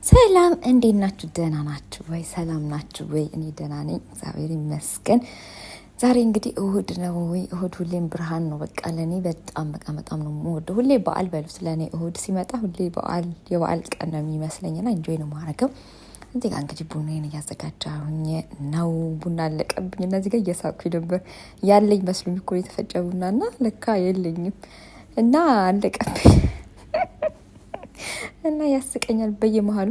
ሰላም እንዴት ናችሁ? ደህና ናችሁ ወይ? ሰላም ናችሁ ወይ? እኔ ደህና ነኝ፣ እግዚአብሔር ይመስገን። ዛሬ እንግዲህ እሁድ ነው። ወይ እሁድ ሁሌም ብርሃን ነው። በቃ ለእኔ በጣም በቃ በጣም ነው የምወደው። ሁሌ በዓል በሉት ለእኔ እሁድ ሲመጣ ሁሌ በዓል የበዓል ቀን ነው የሚመስለኝና enjoy ነው የማደርገው። እዚህ ጋር እንግዲህ ቡናዬን እያዘጋጃሁኝ ነው። ቡና አለቀብኝ እና እዚህ ጋር እየሳኩኝ ነበር። ያለኝ መስሎኝ እኮ የተፈጨ ቡና እና ለካ የለኝም እና አለቀብኝ እና ያስቀኛል በየመሀሉ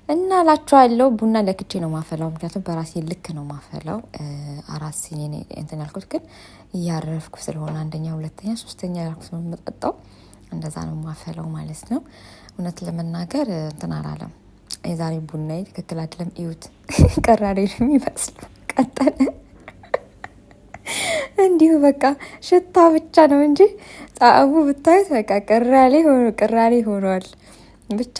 እና እላችኋለሁ። ቡና ለክቼ ነው ማፈላው፣ ምክንያቱም በራሴ ልክ ነው ማፈላው። 4 ሲኒ እንትን ያልኩት ግን እያረፍኩ ስለሆነ አንደኛ፣ ሁለተኛ፣ ሶስተኛ ያልኩት ነው የምጠጣው። እንደዛ ነው ማፈላው ማለት ነው። እውነት ለመናገር እንትን አላለም የዛሬ ቡናዬ ትክክል አይደለም። እዩት፣ ቀራሬ ነው የሚመስለው። ቀጠለ እንዲሁ በቃ ሽታ ብቻ ነው እንጂ ጣዕሙ ብታዩት በቃ ቅራሌ ሆኖ ቅራሌ ሆኗል። ብቻ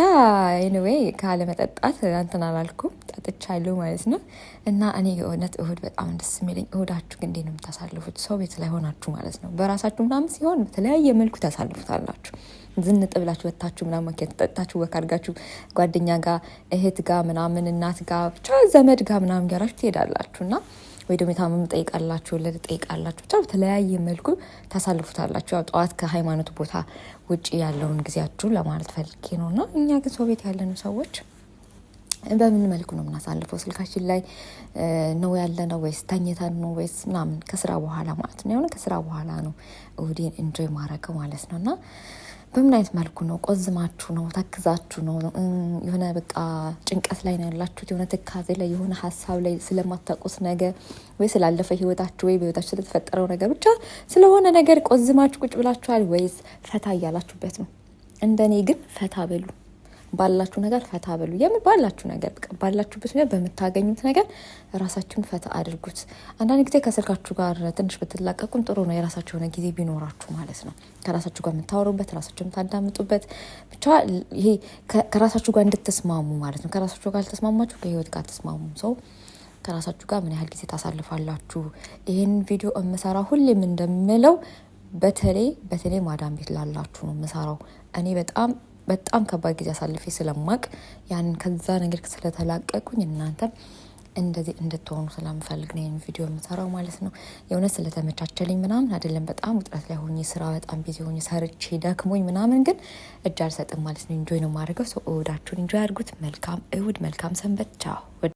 anyway ካለመጠጣት እንትን አላልኩም፣ ጠጥቻለሁ ማለት ነው። እና እኔ የእውነት እሁድ በጣም ደስ የሚለኝ። እሁዳችሁ ግን እንዴት ነው የምታሳልፉት? ሰው ቤት ላይ ሆናችሁ ማለት ነው። በራሳችሁ ምናምን ሲሆን በተለያየ መልኩ ታሳልፉታላችሁ። ዝንጥ ብላችሁ ወጥታችሁ ምናምን ማኪያቶ ጠጥታችሁ walk አድርጋችሁ ጓደኛ ጋር፣ እህት ጋር ምናምን፣ እናት ጋር፣ ብቻ ዘመድ ጋር ምናምን ጋራችሁ ትሄዳላችሁ እና ወይ ደግሞ የታመሙ ጠይቃላችሁ፣ ወለድ ጠይቃላችሁ። ብቻ በተለያየ መልኩ ታሳልፉታላችሁ። ያው ጠዋት ከሃይማኖት ቦታ ውጭ ያለውን ጊዜያችሁ ለማለት ፈልጌ ነው። እና እኛ ግን ሰው ቤት ያለነው ሰዎች በምን መልኩ ነው የምናሳልፈው? ስልካችን ላይ ነው ያለነው ወይስ ተኝተን ነው ወይስ ምናምን? ከስራ በኋላ ማለት ነው። የሆነ ከስራ በኋላ ነው እሁዴን enjoy ማድረገው ማለት ነው። እና በምን አይነት መልኩ ነው? ቆዝማችሁ ነው? ተክዛችሁ ነው? የሆነ በቃ ጭንቀት ላይ ነው ያላችሁት? የሆነ ትካዜ ላይ፣ የሆነ ሀሳብ ላይ፣ ስለማታውቁት ነገር ወይ ስላለፈ ህይወታችሁ ወይ በህይወታችሁ ስለተፈጠረው ነገር ብቻ ስለሆነ ነገር ቆዝማችሁ ቁጭ ብላችኋል ወይስ ፈታ እያላችሁበት ነው? እንደኔ ግን ፈታ በሉ። ባላችሁ ነገር ፈታ በሉ። የምን ባላችሁ ነገር በቃ ባላችሁበት ነገር በምታገኙት ነገር ራሳችሁን ፈታ አድርጉት። አንዳንድ ጊዜ ከስልካችሁ ጋር ትንሽ ብትላቀቁም ጥሩ ነው። የራሳችሁ የሆነ ጊዜ ቢኖራችሁ ማለት ነው። ከራሳችሁ ጋር የምታወሩበት፣ ራሳችሁ የምታዳምጡበት፣ ብቻ ይሄ ከራሳችሁ ጋር እንድትስማሙ ማለት ነው። ከራሳችሁ ጋር አልተስማማችሁ ከህይወት ጋር አትስማሙም። ሰው ከራሳችሁ ጋር ምን ያህል ጊዜ ታሳልፋላችሁ? ይህን ቪዲዮ የምሰራ ሁሌም እንደምለው በተለይ በተለይ ማዳም ቤት ላላችሁ ነው የምሰራው። እኔ በጣም በጣም ከባድ ጊዜ አሳልፌ ስለማቅ ያንን ከዛ ነገር ስለተላቀቁኝ እናንተ እንደዚህ እንድትሆኑ ስለምፈልግ ነው ይህን ቪዲዮ የምሰራው ማለት ነው። የእውነት ስለተመቻቸልኝ ምናምን አይደለም። በጣም ውጥረት ላይ ሆኜ ስራ በጣም busy ሆኜ ሰርቼ ደክሞኝ ምናምን ግን እጅ አልሰጥም ማለት ነው። enjoy ነው የማደርገው። ሰው እሁዳችሁን enjoy አድርጉት። መልካም እሁድ፣ መልካም ሰንበት። ቻው።